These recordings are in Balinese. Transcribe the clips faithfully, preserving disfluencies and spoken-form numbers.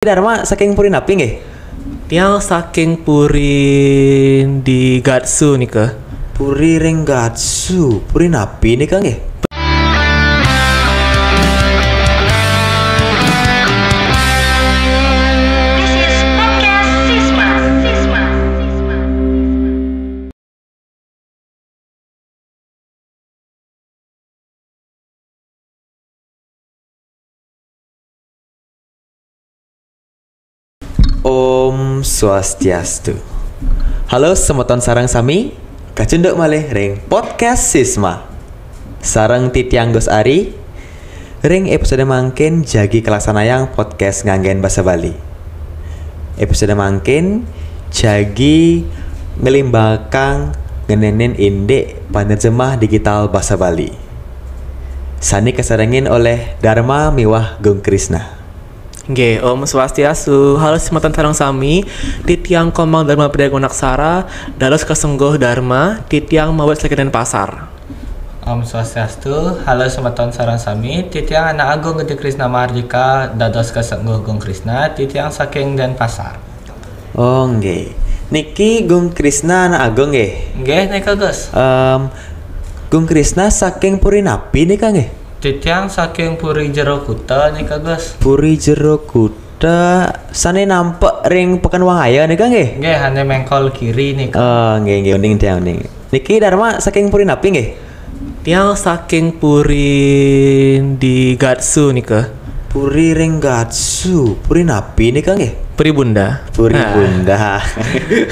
Dharma saking puri napi nggih? Tiang saking puri di Gatsu nika. Puri ring Gatsu, puri napi nika nggih? This is podcast Sisma. Sisma. Om Swastiastu. Halo semeton sareng sami, kacunduk malih ring podcast Sisma. Sareng titiang Gus Ari, ring episode mangkin jagi kalaksanayang podcast nganggen basa Bali. Episode mangkin jagi nglimbakang ngenenin indik panerjemah digital basa Bali. Sane kasarengin oleh Dharma miwah Gung Krisna. Nggih, Om Swastiastu. Halo semeton sareng sami, titiang Komang Dharma Priagunaksara, dados kasengguh Dharma, titiang mawit saking Denpasar. Om Swastiastu, halo semeton sareng sami, titiang Anak Agung Gede Krisna Mardika, dados kasengguh Gung Krisna, titiang saking Denpasar. Oh, nggih. Niki Gung Krisna Anak Agung nggih? Nggih, nika, Gus. Em, Gung Krisna saking puri napi nika nggih? Titiang saking puri jero kuta nika, Gus. Puri jero kuta sane nampek ring Peken Wangaya nika nggih? Nggih, hane mengkol kiri nika. Oh, nggih, nggih, uning tiang uning. Niki Dharma saking puri napi nggih? Tiang saking puri di Gatsu nika. Puri ring Gatsu, puri napi nika nggih? Puri Bunda. Puri Bunda.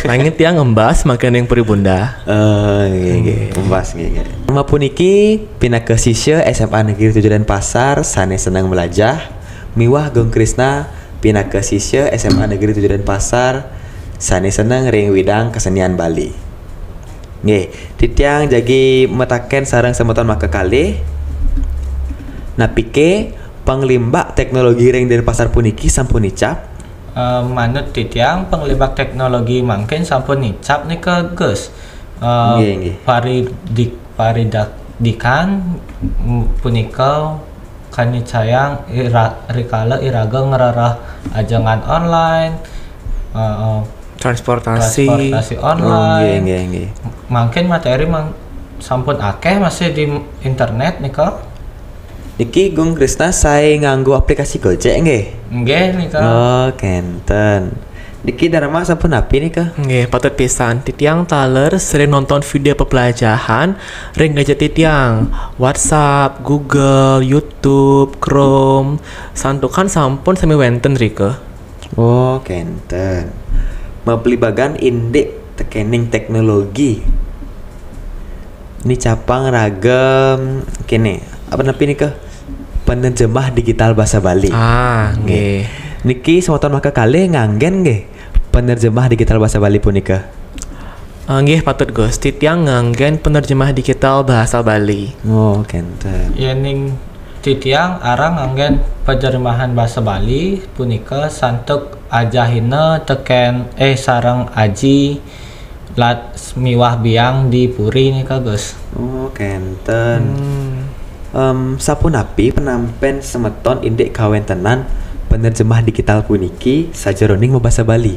Nanging tiang embas mangkin ring Puri Bunda. Eh, nggih, nggih. Embas, nggih, nggih. Dharma puniki pinaka sisya S M A Negeri tujuh Denpasar sane seneng melajah, miwah Gung Krisna pinaka sisya S M A Negeri tujuh Denpasar sane seneng ring widang kesenian Bali. Nggih, titiang jagi mataken sareng semeton makakalih. Napike panglimbak teknologi ring Denpasar puniki sampun icap? Eh, manut titiang, panglimbak teknologi mangkin sampun icap nika, Gus. Eh, nggih, nggih. Paridik-, paridikdikan, mm, punika kanicayang ira-, rikala iraga ngrereh ajengan online, eh, transportasi. Transportasi online. Oh, nggih, nggih, nggih. Mangkin materi mang-, sampun akeh masih di internet nika. Niki Gung Krisna sae nganggo aplikasi Gojek nggih? Nggih nika. Oh, kenten. Niki Dharma sampun napi nika? Nggih, patut pisan. Titiang taler sering nonton video pepelajahan ring gadget titiang. WhatsApp, Google, YouTube, Chrome. Santukan sampun sami wenten rika. Oh, kenten. Mablibagan indik tekening teknologi. Ni capang ragam kene. Apa napi nika? Penerjemah digital basa Bali. Ah, nggih. Nggih. Niki semeton makakalih nganggen nggih penerjemah digital basa Bali punika? Ah, nggih, patut, Gus. Titiang nganggen penerjemah digital bahasa Bali. Oh, kenten. Yening titiang arang nganggen penerjemahan basa Bali punika santuk ajahina teken, eh, sareng aji lat miwah biang di puri nika, Gus. Oh, kenten. Hmm. Em, sapunapi penampen semeton indik kawentenan penerjemah digital puniki sajeroning mabasa Bali?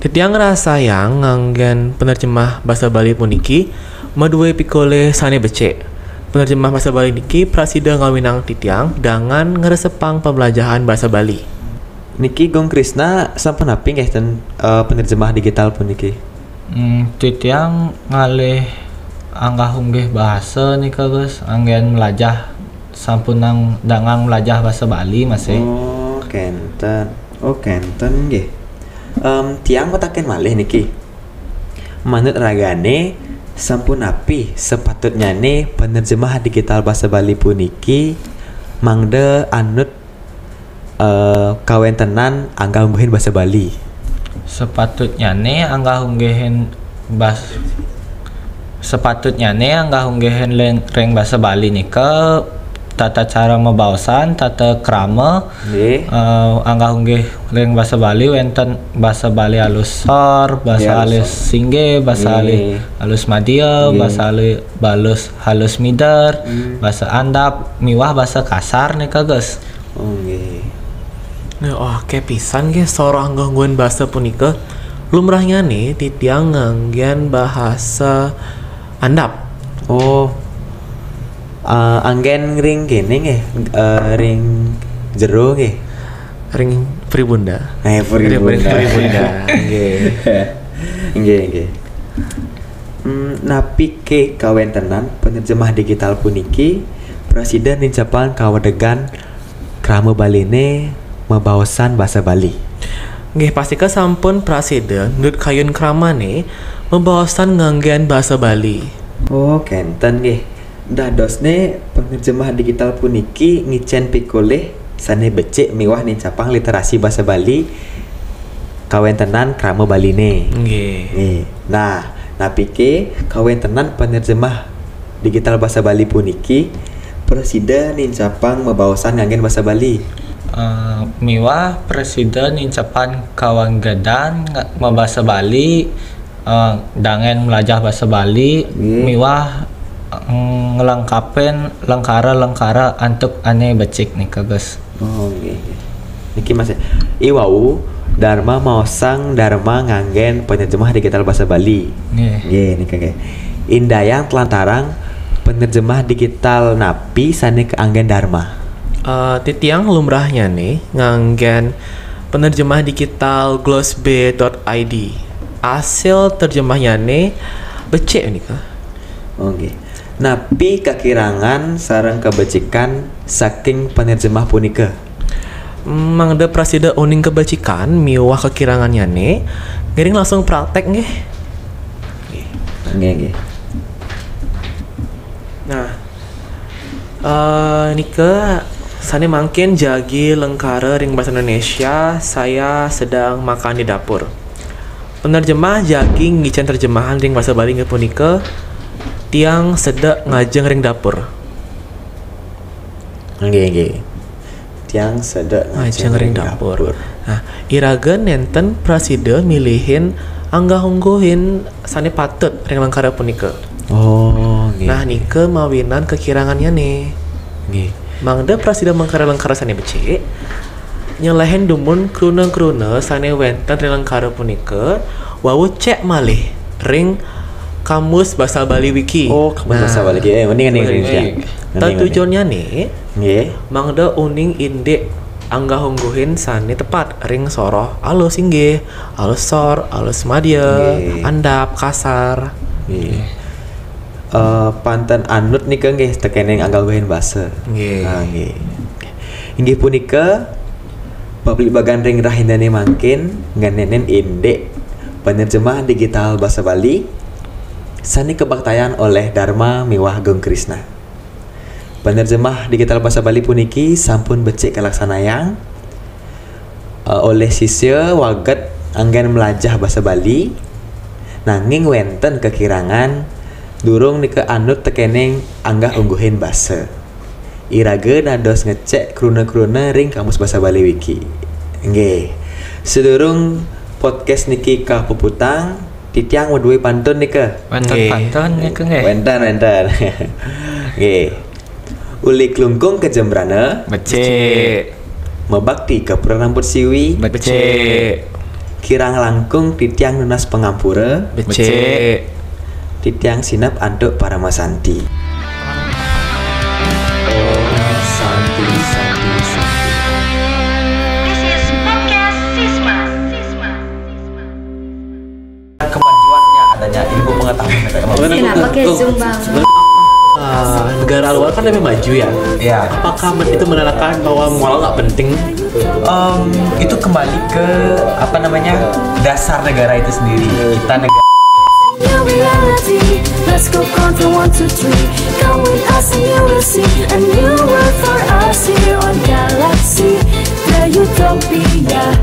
Titiang ngrasayang nganggen penerjemah basa Bali puniki madue pikolih sane becik. Penerjemah basa Bali niki prasida ngawinang titiang dangan ngresepang pembelajahan basa Bali. Niki Gung Krisna sampun napi nggih ten, eh, penerjemah digital puniki? Hmm, titiang ngalih anggah unggih bahasa nika, Gus. Anggen melajah, sampunang dangang melajah basa Bali masih. Oh, kenten. Oh, kenten nggih. Em, tiang petaken malih niki. Manut ragane, sampun napi sepatutnyane penerjemah digital basa Bali puniki mangda anut, eh, kawentenan anggah ungguhin basa Bali? Sepatutnyane anggah ungguhin bas-, sepatutnyane anggah ungguhin len-, ring basa Bali nika tata cara mabaosan, tata krama, nggih, eh, anggah unggih ring basa Bali wenten basa Bali alus sor, basa, nggih, alus alus sor, singgih, basa, nggih, alus, alus madya, nggih, basa alu-, balus, halus mider, hmm, basa andap, miwah basa kasar nika, Gus. Oh, nggih. Nah, oh, kepisan nggih soroh nggangguan bahasa punika. Lumrahnya nih, titiang nganggen bahasa andap. Oh, uh, anggen ring kene nggih, uh, ring jero nggih. Ring pribunda. Eh, pribunda. Ring pribunda. Nggih. Nggih, nggih. Hmm, napi ke kawentenan penerjemah digital puniki prasida nincapang kawedegan krama Baline mabaosan basa Bali? Nggih, pastika sampun prasida nurut kayun kramane mabaosan nganggen basa Bali. Oh, kenten nggih. Dadosne penerjemah digital puniki ngicen pikolih sane becik miwah nincapang literasi basa Bali kawentenan krama Baline. Nggih. Nggih. Nah, napike kawentenan penerjemah digital basa Bali puniki prasida nincapang mabaosan nganggen basa Bali? Eh, miwah prasida nincapang kawedegan nga-, mabasa Bali, eh, dangen melajah basa Bali, nggih, miwah, eh, nglengkapin lengkara-lengkara antuk ane becik nika, Gus. Oh, nggih, nggih. Niki Mas, iwau Dharma maosang Dharma nganggen penerjemah digital basa Bali. Nggih. Nggih, nika nggih. Indayang telantarang penerjemah digital napi sane kaanggen Dharma? Eh, titiang lumrahnya nih nganggen penerjemah digital glossb dot I D. Hasil terjemahnya nih becik nika. Oh, nggih. Napi kakirangan sareng kabecikan saking penerjemah punika? Mangda prasida uning kabecikan miwah kakirangannyane, ngiring langsung praktek nggih. Nggih, nggih. Nah, eh, nika sane mangkin jagi lengkara ring basa Indonesia, saya sedang makan di dapur. Penerjemah jagi ngicen terjemahan ring basa Bali inggih punika, tiang sedek ngajeng ring dapur. Nggih, nggih. Tiang sedek ngajeng ring dapur. Nah, iraga nenten prasida milihin anggah-ungguhin sane patut ring lengkara punika. Oh, nggih. Nah, nika mawinan kakirangannyane. Nggih. Mangda prasida mengkara lengkara sane becik, nyelehin dumun kruna-kruna sane wenten ring lengkara punika, wau cek malih ring Kamus Basa Bali Wiki. Oh, Kamus Basa Bali Wiki. Eh, mending, mending, mending, mending. Tetujonnyane, nggih, mangda uning indik anggah-ungguhin sane tepat ring soroh alus inggih, alus sor, alus madya, nggih, andap, kasar. Nggih. Eh, panten anut nika nggih tekening anggah-ungguhin basa. Nggih. Ah, nggih. Inggih punika paplibagan ring rahinane mangkin ngenenin indik penerjemah digital basa Bali sane kabaktayan oleh Dharma miwah Gung Krisna. Penerjemah digital basa Bali puniki sampun becik kalaksanayang, eh, oleh sisya waget anggen melajah basa Bali, nanging wenten kakirangan durung nika anut tekening anggah-ungguhin basa. Iraga dados ngecek kruna-kruna ring Kamus Basa Bali Wiki. Nggih. Sedurung podcast niki kapuputang, titiang maduwe pantun nika. Wenten, nggih, pantun nika nggih. Wenten, wenten. Nggih. Uli klungkung ka Jembrana. Becik. Mabakti ka Pura Rambut Siwi. Becik. Kirang langkung titiang nunas pangampura. Becik. Titiang sineb antuk paramasanti. Om Santi, Santi, Santi. This is Podcast Sisma. Kemajuannya adanya ilmu pengetahuan. Kenapa kayak Zoom banget? Ah, negara luar kan lebih maju ya. Ya. Apakah men-, itu menandakan bahwa moral nggak penting? Em, itu kembali ke, apa namanya, dasar negara itu sendiri. Kita negara. New reality. Let's go country one, two, three. Come with us and you will see a new world for us here on Galaxy. The utopia.